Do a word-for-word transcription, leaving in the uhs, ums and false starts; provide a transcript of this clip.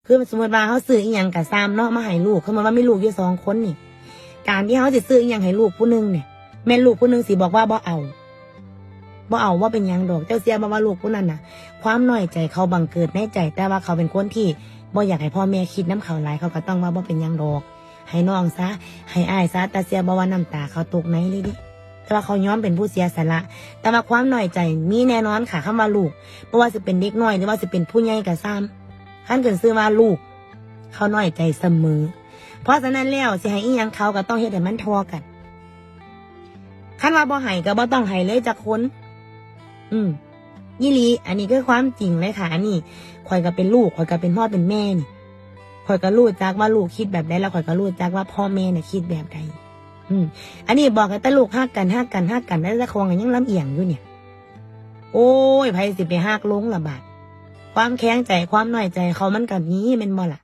คือสมมติว่าเขาซื้ออีหยังกะซ่ำเนาะมาให้ลูก สมมติว่ามีลูกอยู่สองคนนี่ การที่เขาสิซื้ออีหยังให้ลูกผู้หนึ่งเนี่ย แม่นลูกผู้หนึ่งสิบอกว่าบ่เอา บ่เอาว่าเป็นหยังดอก เจ้าเสียบ่ว่าลูกผู้นั้นน่ะ ความน้อยใจเขาบังเกิดในใจ แต่ว่าเขาเป็นคนที่บ่อยากให้พ่อแม่คิดนำเขาหลาย เขาก็ต้องว่าบ่เป็นหยังดอก ให้น้องซะ ให้อ้ายซะ แต่เสียบ่ว่าน้ำตาเขาตกในเลยเด้ แต่ว่าเขายอมเป็นผู้เสียสละ แต่ว่าความน้อยใจมีแน่นอนค่ะ คำว่าลูก บ่ว่าสิเป็นเด็กน้อย หรือว่าสิเป็นผู้ใหญ่ก็ซ่ำ คันขึ้นชื่อว่าลูก เขาน้อยใจเสมอ เพราะฉะนั้นแล้วสิให้อีหยังเขาก็ต้องเฮ็ดให้มันเท่ากัน คันว่าบ่ให้ก็บ่ต้องให้เลยจักคน อืม อีหลี อันนี้คือความจริงเลยค่ะ อันนี้ ข่อยก็เป็นลูก ข่อยก็เป็นพ่อเป็นแม่นี่ ข่อยก็รู้จักว่าลูกคิดแบบใด แล้วข่อยก็รู้จักว่าพ่อแม่เนี่ยคิดแบบใด อืม อันนี้บอกให้แต่ลูกฮักกัน ฮักกัน ฮักกัน แล้วเจ้าของก็ยังลำเอียงอยู่เนี่ย โอ้ย ไผสิไปฮักลงล่ะบาด ความแค้นใจ ความน้อยใจเขามันก็มีแม่นบ่ล่ะ